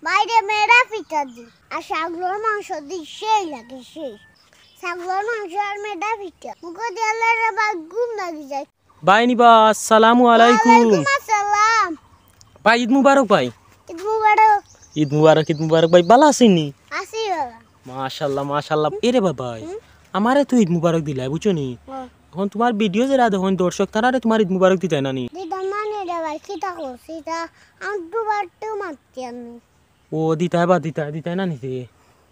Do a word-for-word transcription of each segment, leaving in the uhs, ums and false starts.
বাইরে মেরা ফিটা দি, আর ছাগলর মাংস দি সেই লাগে সেই। ছাগলর মাংস আর মেরা ফিটা, মুখো দিয়ালে রে বা ঘুম লাগি যায়। ভাই নিবা, আসসালামু আলাইকুম। ওয়ালাইকুম আসসালাম। ভাই, ঈদ মুবারক ভাই। ঈদ মুবারক। ঈদ মুবারক, ঈদ মুবারক ভাই, ভালা আছইন নি? আছি বাবা। মাশাআল্লাহ, মাশাআল্লাহ। এরে বাবা, হুম? আমারে তো ঈদ মুবারক দিলায়, বুঝছো নি? ও। অখন তুমার ভিডিও যেরা দেখইন দর্শক, তারারে তুমার ঈদ মুবারক দিতায় না নি? দিতাম না নি রে ভাই, কিতা করছি তা? আমি দুবার তো মারছি আমি। ও, দিতায় বা দিতায়, দিতায় না নি তে?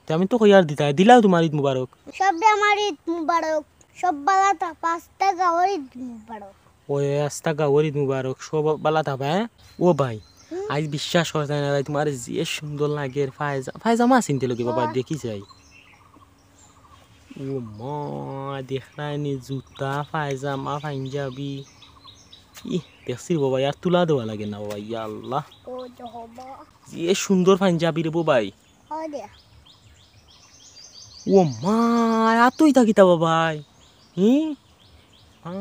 তে আমি তো কইয়ার দিতায়, দিলাও তুমার ঈদ মুবারক। সবরে আমার ঈদ মুবারক, সব বালা থাকবা, আস্তা গাঁওর ঈদ মুবারক। ও, এ আস্তা গাঁওর ঈদ মুবারক, সব বালা থাকবা, হ্যাঁ? ও ভাই, হুম? আইজ বিশ্বাস করা যায় না ভাই, তুমার যে সুন্দর লাগের পায়জা-, পায়জামা আছইন তে লগে বাবা, ও। দেখি যাই। ও মা, দেখরায় নি জুতা, পায়জামা, পাঞ্জাবি। ইহ, দেখছি রে বাবা, আর তুলা দেওয়া লাগে না বাবা, ইয়া আল্লাহ। ও যে হবা। যে সুন্দর পাঞ্জাবি রে বাবাই। ও দে। ও মা, আতো ইতা কিতা বাবাই? হি? আ,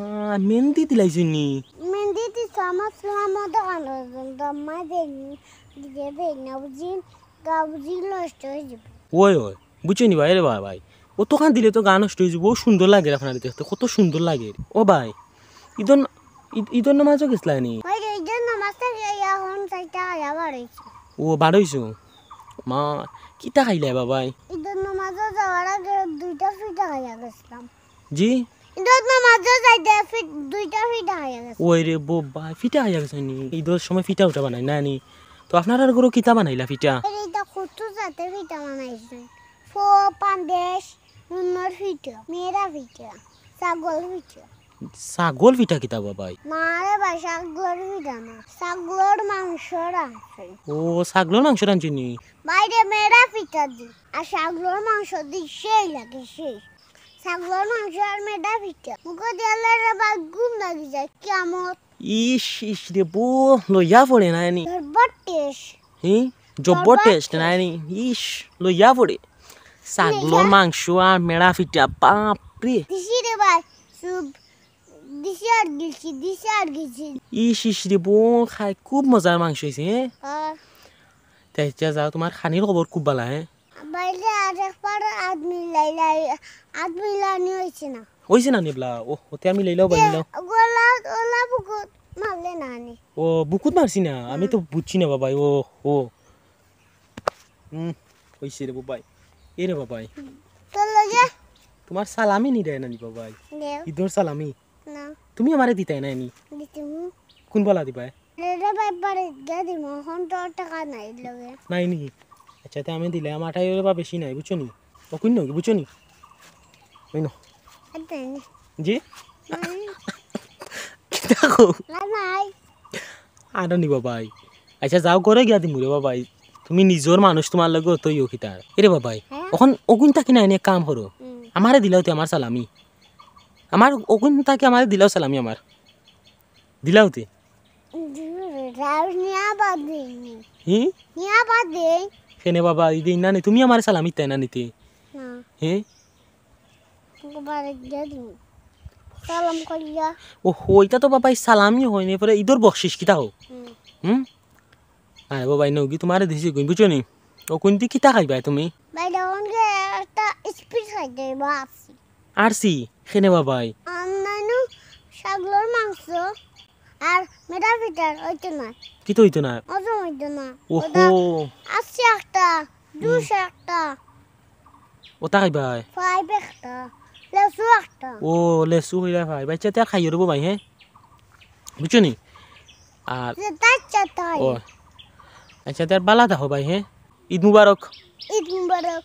মেহেন্দি দিলাইছইন নি? মেহেন্দি দিছে আমার ফুলার মতো কানো, দম্মা দেনি, দিতে দেই না, বুঝিন, গা বুঝিন নষ্ট অই যাইবো। ওই, ওই। বুঝছো নি ভাই, রে ভাই, ভাই, অতখান দিলে তো গা নষ্ট অই যাইবো। অউ সুন্দর লাগের আপনারে দেখতে, কত সুন্দর লাগের। ও ভাই, ঈদর ন-, ঈদ-, ঈদর নমাজো গেছলায় নি? ভাই, ঈদর নমাজ থাকি অখন চাইরটা খাইয়া বার অইছি। ও, বার অইছো? মা, কিতা খাইলায় বাবাই? ঈদর নমাজো যাওয়ার আগে দুইটা ফিটা খাইয়া গেছলাম। জি? ঈদর নমাজো যাইতে ফি-, দুইটা ফিটা খাইয়া গেছি। ওই রে বাবাই, ফিটা খাইয়া গেছইন নি? ঈদর সময় ফিটা উটা বানাইন না নি? তো আপনারার ঘরো কিতা বানাইলা ফিটা? এই যে ইটা কত জাতে ফিটা বানাইছে। ফো, পান্দেশ, নুনর ফিটা, মেরা ফিটা, ছাগল ফিটা। ছাগল ফিটা কিতা বাবাই? না রে ভাই, ছাগলর ফিটা না, ছাগলর মাংস রানছে। ও, ছাগলর মাংস রানছে নি? বাইরে মেরা ফিটা দি, আর ছাগলর মাংস দি সেই লাগে সেই। ছাগলর মাংস আর মেরা ফিটা, মুখো দিয়ালে রে ভাই ঘুম লাগি যায়, কিয়ামত। ইস, ইস রে বো, লইয়া পড়ে না নি? জবর টেস্ট। হি? জবর জবর টেস্ট না টেস্ট। নি? ইস, লইয়া পড়ে। ছাগলর লইয়া। মাংস আর মেরা ফিটা, বাপ রে। দিছি রে ভাই, সুপ। দিছি আর গিলছি, দিছি আর গিলছি। ইস, ইস রে বো, খাই খুব মজার মাংস অইছে, হে? হ্যাঁ। তে আচ্ছা যাও, তুমার খানির খবর খুব বালা, হে? বাইরে আর একবার আত মিলাইলাই, আত মিলানি অইছে না। অইছে না নি বলা? ও, ওতে আমি লইলাও, ভাই, লইলাও। গলা, গলা বুকুত মারলে না নি। ও, বুকুত মারছি না? আমি তো বুঝছি না, বাবাই। ও, ও। হুম, অইছে রে, বাবাই। এ রে, বাবাই। তোর লগে? তুমার সালামি নি দেয় না নি, বাবাই? দেও। ঈদর সালামি? না। তুমি আমারে দিতায় না নি? দিতাম। কুন বালা দিবায়? রে ভাই, বাড়ি গিয়া দিমু, অখন তো টেকা নাই লগে। নাই নি? আচ্ছা, তে আমি দিলে আমার টাই বা বেশি নাই, বুঝছো নি? ও কুন নই, বুঝছো নি? ওই ন। আচ্ছা, নি। জি? নাই। কিতা কও? না, নাই। আর নি বাবাই। আচ্ছা, যাও, ঘরো গিয়া দিমু রে বাবাই। তুমি নিজর মানুষ, তুমার লগে অত ইয়ো কিতার? এ রে বাবাই, হ্যাঁ? অখন অগুইন থাকি না, এনে কাম করো। হুম। আমারে দিলাও তে আমার সালামি। আমার অগুইন থাকি আমারে দিলাও সালামি আমার। দিলাও তে। রাউস নিয়া বাদে। হি? নিয়া বাদে। কেনে বাবা, ইদে ইনা নি, তুমি আমারে সালামি দিতায় না নি তে? না। হে? বাড়ি গিয়া দিমু। সালাম করিয়া। ও হো, ইটা তো বাবাই সালামি অয় নি, পরে ঈদর বকশিস কিতা অয়? হুম। হুম? আরে বাবাই, নগি তুমারে দিছি কই, বুঝছো নি? অগুইন দি কিতা খাইবায় তুমি? ভাই, অখন গিয়া একটা স্প্রিট খাইতে অইবো, আরসি। আরসি? কেনে বাবাই? আম, নানু, ছাগলর মাংস আর মেরা ফিটার অইতো না। কিতা অইতো না? হজম অইতো না। ওহো। ওটা আরসি একটা, হুম। জুস একটা। ওটা খাইবায়? ফাইভ একটা, লেসু একটা। ও, লেসু অইলে ফাইভ। আচ্ছা, তে আর খাইও রে বাবাই, হে? বুঝছো নি? আর যেটা ইচ্ছা তাই। ও। আচ্ছা, তে আর বালা থাকো বাবাই, হে? ঈদ মুবারক। ঈদ মুবারক।